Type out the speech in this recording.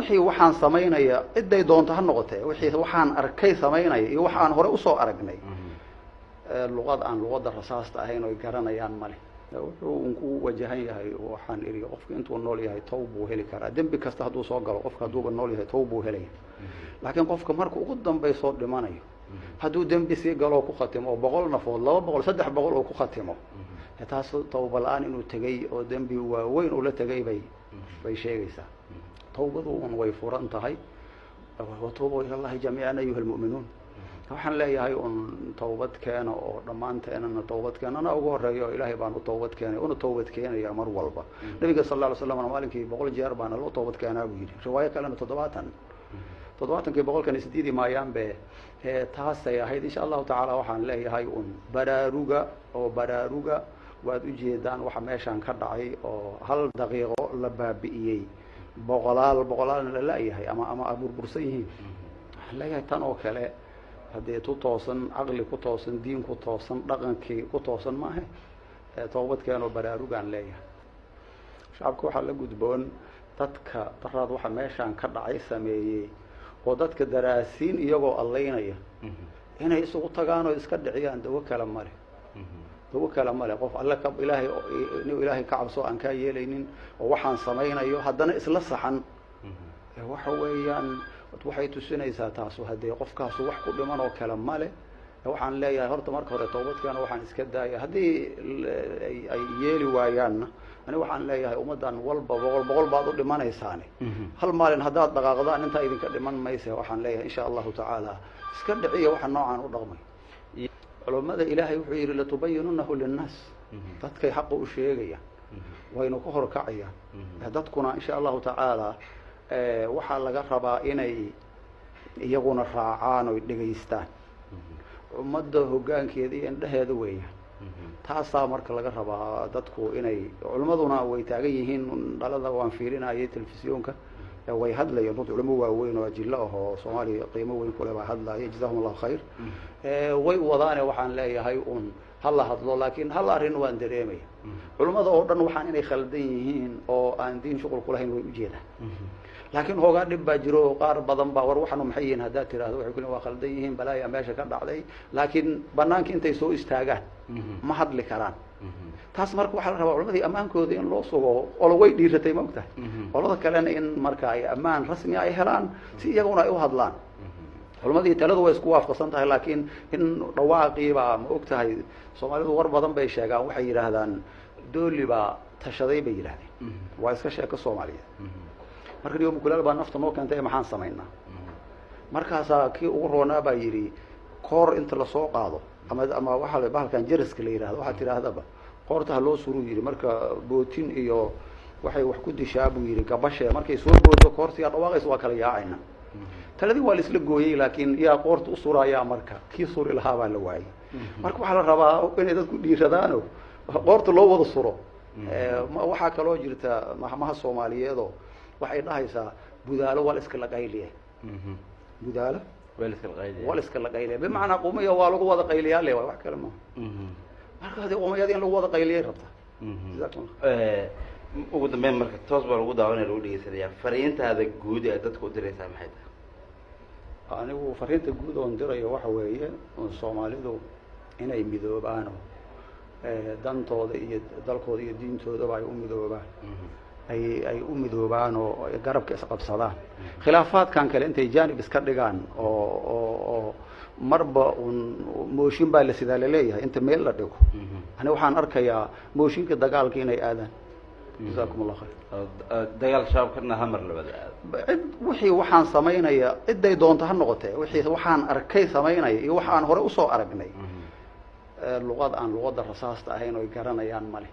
Wixii waxaan samaynaya ciday doonto ha noqotee, wixii waxaan arkay samaynaya iyo wax aan hore usoo aragnay, luqad aan luqadda rasaasta ahayn oy garanayaan male. Wuxuu un ku wajahan yahay, waxaan idhi qofka intuu nool yahay tawb buu heli karaa. Dembi kasta hadduu soo galo, qofka hadduuba nool yahay tawb buu helaya. Laakiin qofka marka ugu dambaysoo dhimanayo, hadduu dembi sii galoo ku khatimo oo 100 nafood, 200, 300 oo ku khatimo, taas tawba la-aan inuu tegey oo dembi waaweyn ula tegay bay sheegaysaa. Tawbadu un way furan tahay, watuubuu ila llahi jamiican ayuha almu'minuun. Waxaan leeyahay un tawbad keena oo dhammaanteenana tawbad keena, anaa ugu horeeyo, oo ilaahay baan u tawbad keenay una tawbad keenaya mar walba. Nabiga sal alla alay slam maalinkii 100 jeer baana loo tawbad keenaa buu yidhi, riwaayo kalena 70. 70kii 100-kan isdiidi maayaan be, taasay ahayd. Insha allahu tacaala waxaan leeyahay un baraaruga oo baraaruga. Waad ujeedaan waxa meeshaan ka dhacay oo hal daqiiqo la baabi'iyey, boqolaal boqolaalna la la-yahay ama burbursan yihiin. Waxaan leeyahay tan oo kale haddee tu toosan, caqli ku toosan, diin ku toosan, dhaqankii ku toosan maahe. Toobadkeenoo baraarugaan leeyahay. Shacabka waxaa la gudboon dadka daraad waxa meeshaan ka dhacay sameeyey oo dadka daraasiin iyagoo allaynaya inay isugu tagaan oo iska dhiciyaan. Dawo kale male, dawo kale male. Qof alle ka ilaahay, inuu ilaahay ka cabso aan kaa yeelaynin oo waxaan samaynayo haddana isla saxan, waxa weeyaan waxay tusinaysaa taasu haddee qofkaasu wax ku dhiman oo kale male. Waxaan leeyahay horta marka hore toobadkeena waxaan iska daaya. Haddii ay yeeli waayaanna, ani waxaan leeyahay ummaddan walba 100 100 baad u dhimanaysaane, hal maalin haddaad dhaqaaqdaan intaa idinka dhiman mayse. Waxaan leeyahay insha allahu tacaala iska dhiciya waxa noocaan u dhaqmay. Culummada ilaahay wuxuu yidhi latubayinunahu linnaas, dadkay xaqa u sheegayaan waynu ka horkacayaan. Dadkuna insha allahu tacaala waxaa laga rabaa inay iyaguna raacaan oy dhegaystaan. Ummadda hoggaankeeda iyo indhaheeda weeyaan. Taasaa marka laga rabaa dadku inay, culimmaduna way taagan yihiin. Dhalada waan fiirinayay telefisyoonka, way hadlayeen runti, culimo waaweyn oo ajilo ah oo soomaaliya qiimo weyn kule baa hadlaya, jazahum allahu khayr. Way wadaane. Waxaan leeyahay un hala hadlo, laakiin hal arrin waan dareemaya: culimmada oo dhan waxaan inay khaldan yihiin oo aan diin shuqul kulahayn way ujeedaan, laakiin hoogaa dhib baa jiro. Qaar badan baa war waxanu maxay yihiin haddaad tirahdo, waxay ku leeyihin waa khaldan yihiin, balaaya meesha ka dhacday, laakiin banaanka intay soo istaagaan ma hadli karaan. Taas marka waxaa la rabaa culimadii ammaankooda in loo sugo. Olo way dhiiratay, ma ogtahay, qolada kalena in marka ay ammaan rasmi ay helaan si iyaguna ay u hadlaan. Culimadii taladu way isku waafaqsan tahay, laakiin in dhawaaqiibaa, ma og tahay, soomaalidu war badan bay sheegaan. Waxay yidhaahdaan dooli baa tashaday bay yidhahdeen, waa iska sheeko soomaaliyeed. Marka niyo mukulaal baa nafta noo keentay, maxaan samaynaa? Markaasaa kii ugu roonaa baa yidhi koor inta lasoo qaado ama waxaa bahalkan jaraska la yidhahdo, waxaad tidhaahdaba qoorta ha loo suruu yidhi. Marka bootin iyo waxay wax ku dishaa buu yidhi gabashee, markay soo boodo koortiyaa dhawaaqaysa, waa kala yaacayna. Taladii waa la isla gooyey, laakiin yaa qoorta u surayaa? Marka kii suri lahaa baa la waayey. Marka waxaa la rabaa inay dadku dhiiradaano qoorta loo wada suro. Waxaa kaloo jirta mahmaha soomaaliyeedoo waxay dhahaysaa budaalo waa la iska laqayliya, budaalo waa la iska laqayliya, bimacnaa qumaya waa lagu wada qayliyaa le, wax kale maaha. Marka haddii qumayada in lagu wada qayliyay rabtaa. Jazakum Allah. Ugu dambeyn marka toos baa lagu daawanaya, lagu dhegeysanaya, fariintaada guud ee dadka u diraysaa maxay tahay? Anigu fariinta guud oon dirayo waxa weeye soomaalidu inay midoobaano, dantooda iyo dalkooda iyo diintoodaba ay u midoobaan, ay u midoobaan oo garabka isqabsadaan, khilaafaadkan kale intay jaanib iska dhigaan oo marba un mooshin baa la sidaa laleeyahay inta meel la dhigo. Ani waxaan arkayaa mooshinka dagaalka inay aadaan. Jazakum allah khayr. Dagaal shabaabkana hamar labada aado. Cid wixii waxaan samaynaya ciday doonto ha noqotee, wixii waxaan arkay samaynaya iyo wax aan hore usoo aragnay, luqad aan luqadda rasaasta ahayn oy garanayaan male.